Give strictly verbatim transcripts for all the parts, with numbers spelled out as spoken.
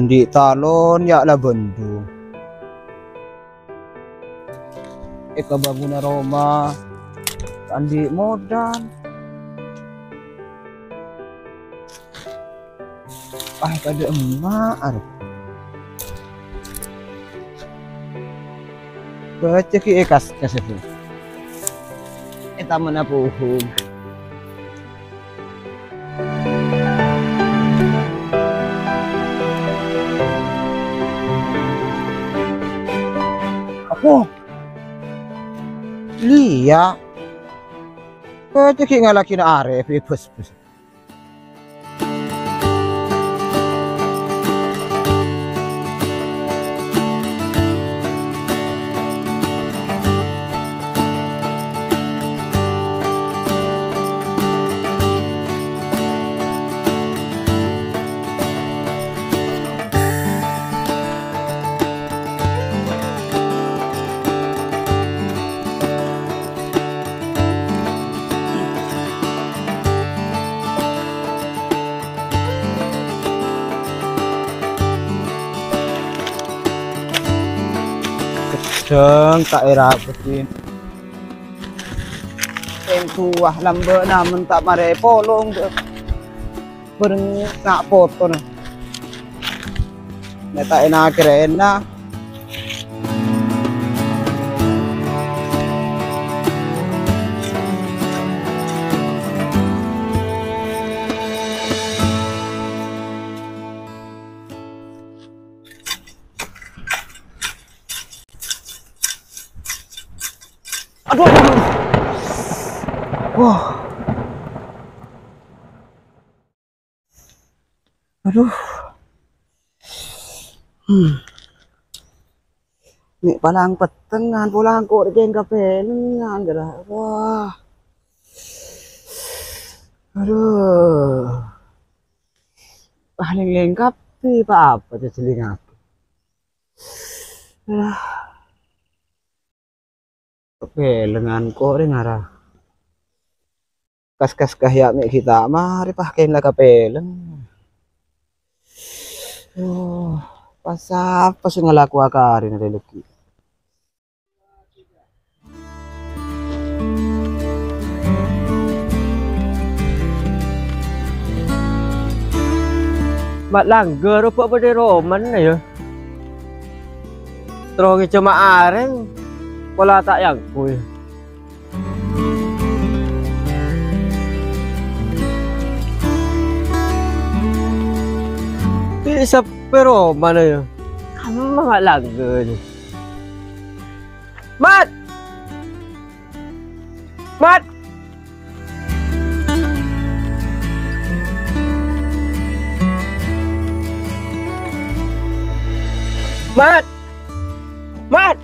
Andi' talon ya' la bendung. Èkabângona roma, andi' modal. Ah, tadâ' emma' arè. Bâca ghi' è kas-, kas itu. È tamanna pohon. Apa? Lia. Bâca ghi' ngalaghina arè, bebas-bas. Keddhâng ta' èrabâdhi. Sèng duwâ lambâ' namen ta' marè polong, bâ-, bâreng na' potona. Nè ta' èna kèrèna. Aduh, aduh, aduh. Wah. Aduh. Hmm. Mè' palang pettengan, polang ko' rèkèng kapèlengan, gara. Wah. Aduh. Wah, lèng-lèng kabbhi, pa-apa jhâjhâlingngaghi. Aduh. Kapèlengan ko' rè ngara. Kas-kas kahya' mè' ghi' ta' marè pakèn la kapèleng. Oh, pas sapa sè ngalakowa karèna rè laghi'? Ma' langghâr opa' bâdâ è romana, yâ? Terro ngèjhâ ma' arèng, pola ta' èangghuy. Bi' seppè romana, yâ? Kamma ma' langghâr. Mat! Mat! Mat! Mat!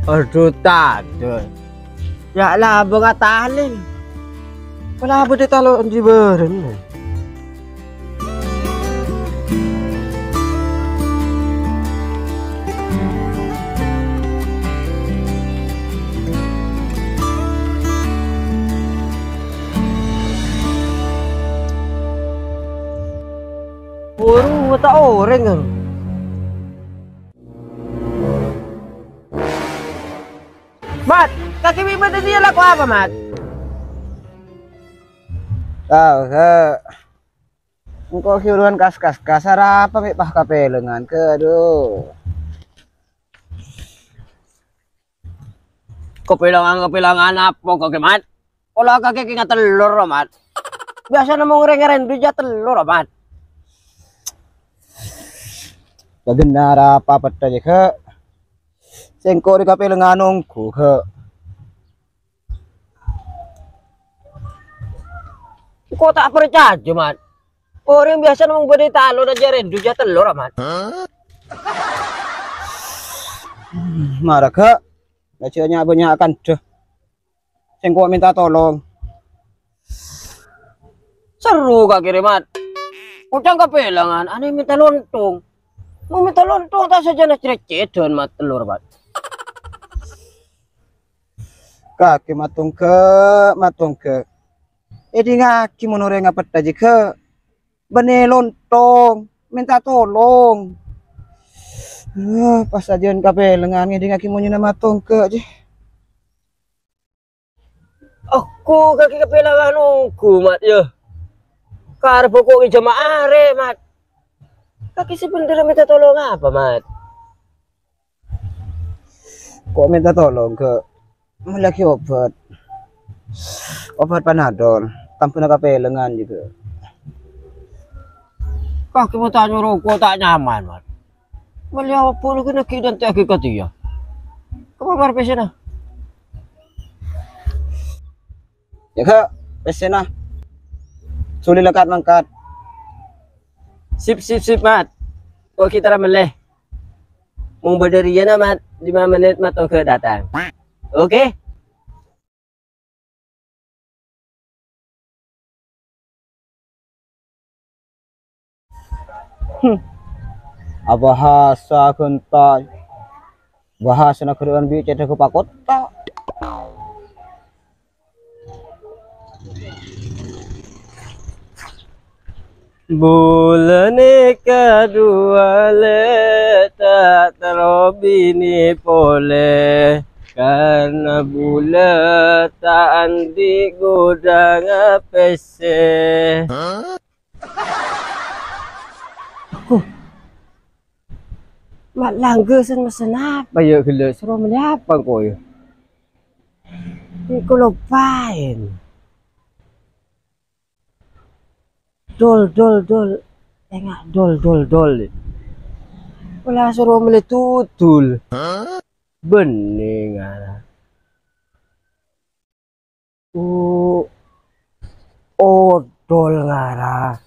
Adhu, tadâ'. Ya' labâng atalèn. Pola bâdâ talon è bârâna. Buru ta' orèng, kan? Mat, kakè bi' bâdâ diyâ lako apa, Mat? Tao, Kak. Engko' ghi' buruwân kas-kas, kasar apa mè' pas kapèlengan, Kak? Adhu. Kapèlengan-kapèlengan apa, Kak, Mat? Pola kakè kèng atellor, Mat. Biyasana mon rèng-orèng dhu jâ' tellor, Mat. Bâgiyân arapa pettha, Kak? Sèngko' rè kapèlengan ongghu, Kak. Engko' ta' parcajâ, Mat. Orèng biyasana mon bâdâ talon jâ' rèng dhu jâ' tellor, Mat. Mara, Kak. Jâ' nya'-bânnya' kandhâ. Sèngko' mènta tolong. Seru kakè rè, Mat. Ocang kapèlengan, anè mènta lontong. Mon mènta lontong ta' sajân cècèdhân, Mat, tellor, Mat. Kakè matongghâ, matongghâ. Èdingngaghi mon orèng apètthâ jiyâ, Kak. Bânnè lontong. mènta tolong. Eh, pas sajân kapèlengan ngèdingngaghi monyèna Mat Tongghâ, jih. Aku kakè kapèlengan ongghu, Mat, yâ. Karep aku ngènjhâma arè, Mat. Kakè sabhendherra mènta tolong apa, Mat? Ko' mènta tolong, Ghâ. Mellèaghi obhât. Obhât Panadol. Tambhâna kapèlengan jhughâ. Kakè mènta nyoro ko' ta' nyaman, Mat. Mellè apa lagi naghi dantè'aghi ka tèya. Kemma mar pèssèna? Yâ, Ghâ. Pèssèna. Suli la kat-mangkat. Sip, sip, sip, Mat. Ko' ghi' tara mellè. Mon bâdâ rèya, na, Mat, lèma' mennit Mat Tongghâ dâteng. Oke? Hmm. Abhâhasa ghânta. Bhâhasana ghârâ'ân bi' cèdhâ ka pakotta. Bulân è kadhuwâ lè' ta' terro binè polè, karna bulâ ta' andi' ghudhângnga pèssè. Aku. Mat Langghâ sè mesen apa yâ ghellâ'? Soro mellè apa engko' yâ? Engko' loppaè. Dol, dol, dol. Enga' dol, dol, dol. Pola soro mellè tudul. Bânnè ngara. O-, odol ngara.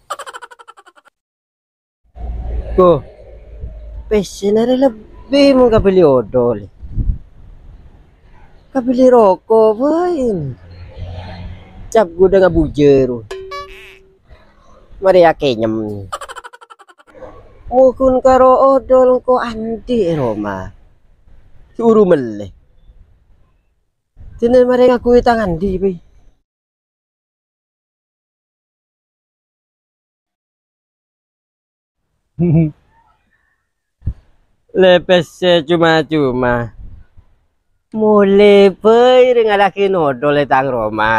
Ko, pèssèna rè lebbi mon kabelli odol. Kabelli roko' bhâi. Cap ghudhângnga bujâr. Marè akènyem. Mon ghun karo odol engko' andi' è roma. Soro mellè. Dinah marè ngaghungè tang andi', Pi? Lè pèssè coma-coma. Molè bhâi rè ngala'aghi nodol è tang roma.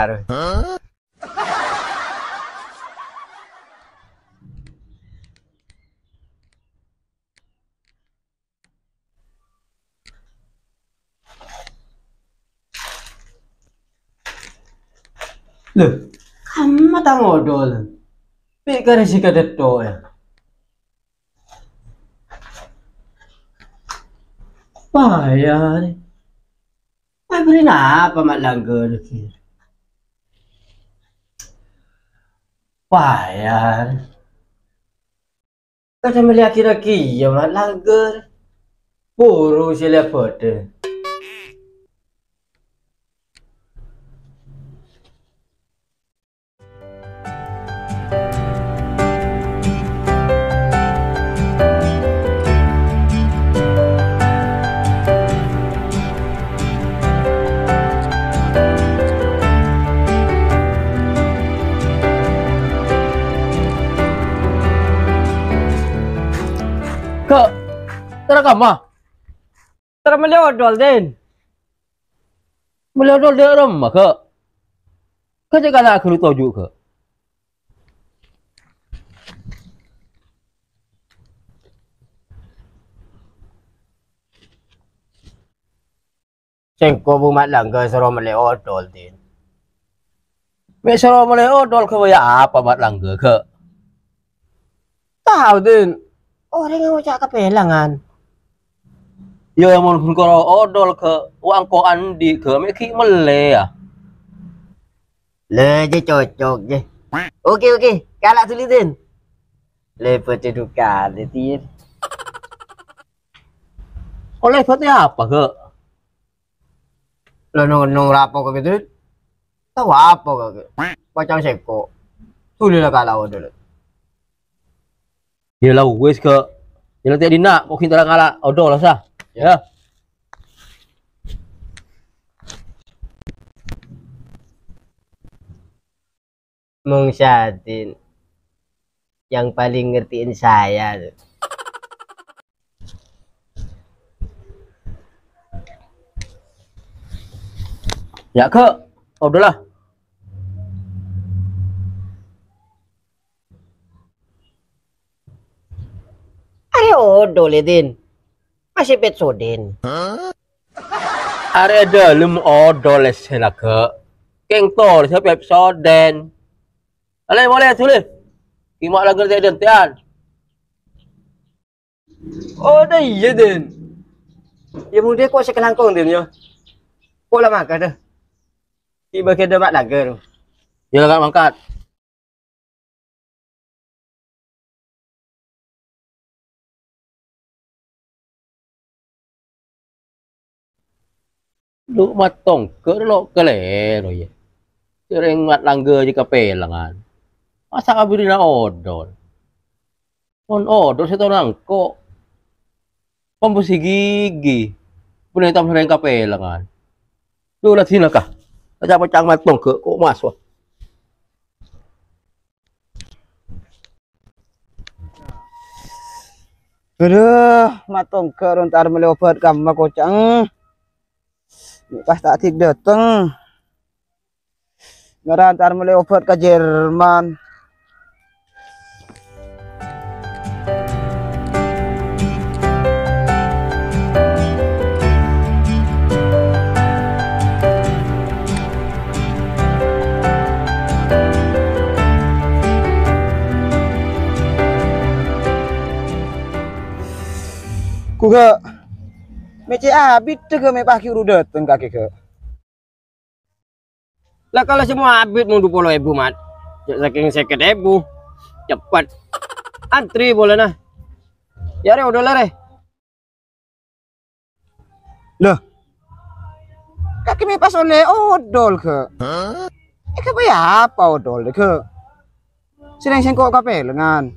Lho, kamma tang odol? Pi' karè sè kadetto, yâ? Wah, yâ, rè. Aberri' napa, Mat Langghâ, lagi? Wah, yâ, rè. Kadhâng mellèaghi ra kèya, Mat Langghâ. Buru sè lèbâdhâ. Ghâ, tara kamma? Tara mellè odol, Din. Mellè odol dâ' ramma, Ghâ? Ghâ cè' kala' ghâllu toju', Ghâ. Sèngko' Bu Mat Langghâ soro mellè odol, Din. Mè' soro mellè odol ghâbâyâ apa Mat Langghâ, Ghâ? Tao, Din. Orèng ngoca' kapèlangan. Yâ, mon ghun karo odol, Ghâ, wa engko' andi', Ghâ, mè' ghi' mellè, yâ. Lè, jè cocok, jè. Oke, oke. Kala' dhuli, Din. Lè, bâdâ duka, Din. Ollè bâtè apa, Ghâ? Lè, nong-, nong rapo kakè, Din? Tao apa kakè? Pacang sèngko'. Dhuli la kala' odol. Yâ la wis, Ghâ. Yâ la tè' dinna', ko' ghi' tara ngala' odol, sa. Yâ. Yâ. Mong sadin. yang paling ngertiin saya tuh. Ya, Kak. Udah lah. Arè odol, Din. Masih Pepsodent. Arè dâlem odol sè laga. Kèng tolè sè Pepsodent. Alè molè dulè. Kima' lager tè-, dentèan. Oh, iyâ, Din. Yâ, mon dhi kok sè kalangkong, Din, yâ. Kok la mangkat, dâ. Tiba kèdâ ma' lager. Yâ, la mangkat. Lu matongka' lo' kalèro, yâ. Sèrèng mat langghâ jâ kapèlengan. Masa' abârina odol? Mon odol sè tao nangko'. Pembersih gigi. Bânnè tam sèrèng kapèlengan. Lu la dinah, Kak. Ca-, pacang matongka' ko' mas, wah. Adhu, matongka' ro entar mellè obat kamma koca'na. Pas ta' dhik dâteng. Ngara entar mellè obat ka Jerman. Ghu, Kak. Mè' cè' abit, Kak, mè' paghi' buru dâteng kakè, Kak. La, kalau semua abit mon du polo èbu, Mat. Sakèng sèket èbu. Cepet. Antri polana. Yâ, rè, odol, rè. Lah. Kakè mè' pas ollè odol, Kak. Èghâbây apa odol, Kak? Sèrèng sèngko' kapèlengan.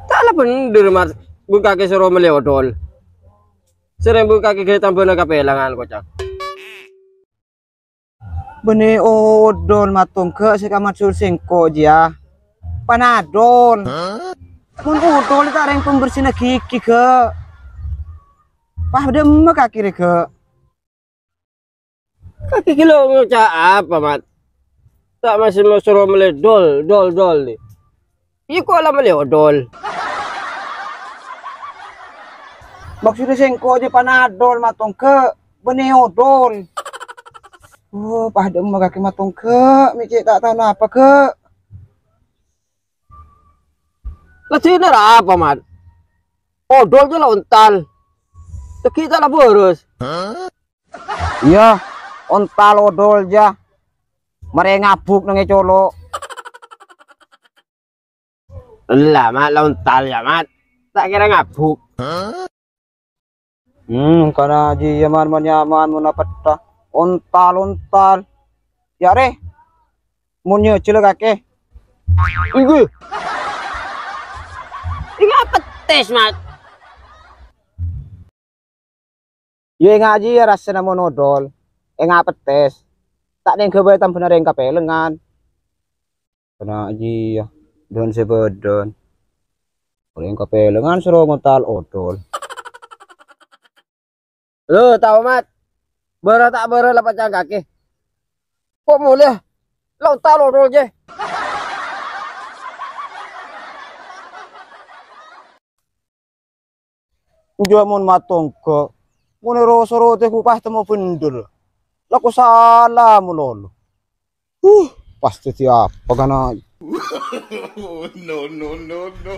Ta' la bhendher, Mat, bân kakè soro mellè odol. Sèrèng bân kakè ghâbây tambhâna kapèlengan, koca'na. Bânnè odol matongka' sè kamaksud sèngko' jiyâ. Panadol. Mon odol ta' rèng pembersihna gigi, Kak. Pas dâ' emma kakè rè, Kak. Kakè ghi' lo' ngoca' apa, Mat? Ta' masih mau soro mellè dol, dol, dol, nè. Iyâ, ko' la mellè odol. Maksudnya sèngko' jiyâ panadol matongka', bânnè odol. Oh, pas dâ' emma kakè matongka', mè' cè' ta' tao napa, Kak. La dinah ra apa, Mat? Odol jiyâ la ontal. Tèghi' ta' la bârâs. Iyâ, ontal odol jiyâ. Marè ngabuk neng è colo'. Ella, Mat, la ontal yâ, Mat. Ta' kèra ngabuk. Hmm, kana jiyâ, Man, mon nyaman, mon apetta. Ontal, ontal. Yâ, rè. Mon nyèjhâl kakè. Ènggi. Ènga' pettès, Mat. Yâ, ènga' jiyâ rassana mon odol. Ènga' pettès. Ta' nèng ghâbây tambhâna rèng kapèlengan. Kana jiyâ, dân sè bâdân. Rèng kapèlengan soro ngontal odol. Lo, tao, Mat. Bârâ ta' bârâ la pacang kakè. Ko' molè. La ontal odol jiyâ. Jiyâ mon matongka', mon èro-soro tèghu pas temmo bhendher. Lako sala malolo. Huh, pas dhâddhi apa kana? No, no, no, no.